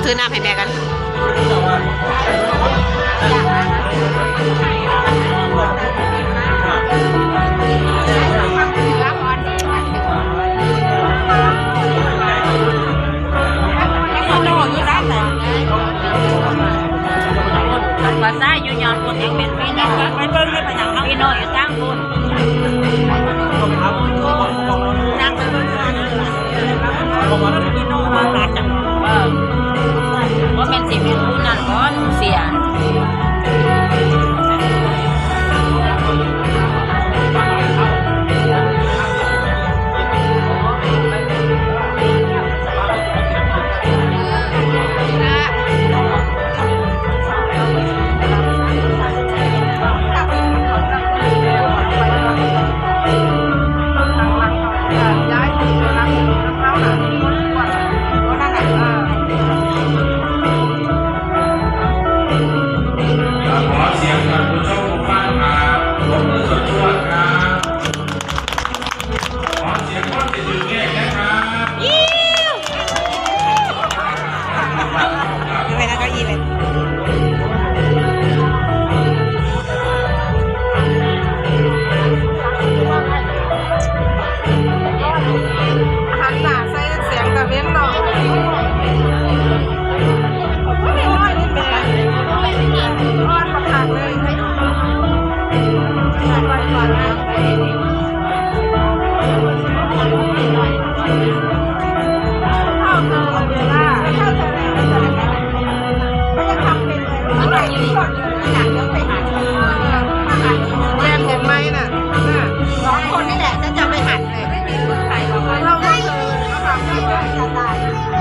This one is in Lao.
ຊື້ນ້ຳໃຫ້ແມ່ກັນ. ພາສາຢູ່ຍອດພຸ້ນຍັງເປັນພີ່ນ້ອງ ໄປເບິ່ງເດ້ ໄປຫຍັງເຮົາ ພີ່ນ້ອງຢູ່ທາງພຸ້ນ ນັ່ງໄປເບິ່ງຢູ່ຫັ້ນ ພີ່ນ້ອງມາຫາຈັກ ເອີ ບໍ່ແມ່ນຊິແມ່ນຜູ້ນັ້ນບໍ່ ຜູ້ເສຍ. ຂໍສຽງທ່ານຜູ້ຊົມຜູ້ຟັງ ອ່າ ປົບມືຈວດໆ ຄັບ. ຂໍສຽງຄົນທີ່ຖືກເລກແດ່ຄັບ. ຢູ່ໄວ້ນະເກົ້າອີ່ເລີຍ. ຫັນໜ້າໃສ່ແສງຕາເວັນເນາະ. ເດັກນ້ອຍນີ້ແມ່ ອ່ອນບັກຄັກເລີຍ. ແມ່ນເຫັນໄໝນະ ສອງຄົນນີ້ແຫຼະ ຈະໄປຫັນເລີຍ ເຮົາບໍ່ເຄີຍ.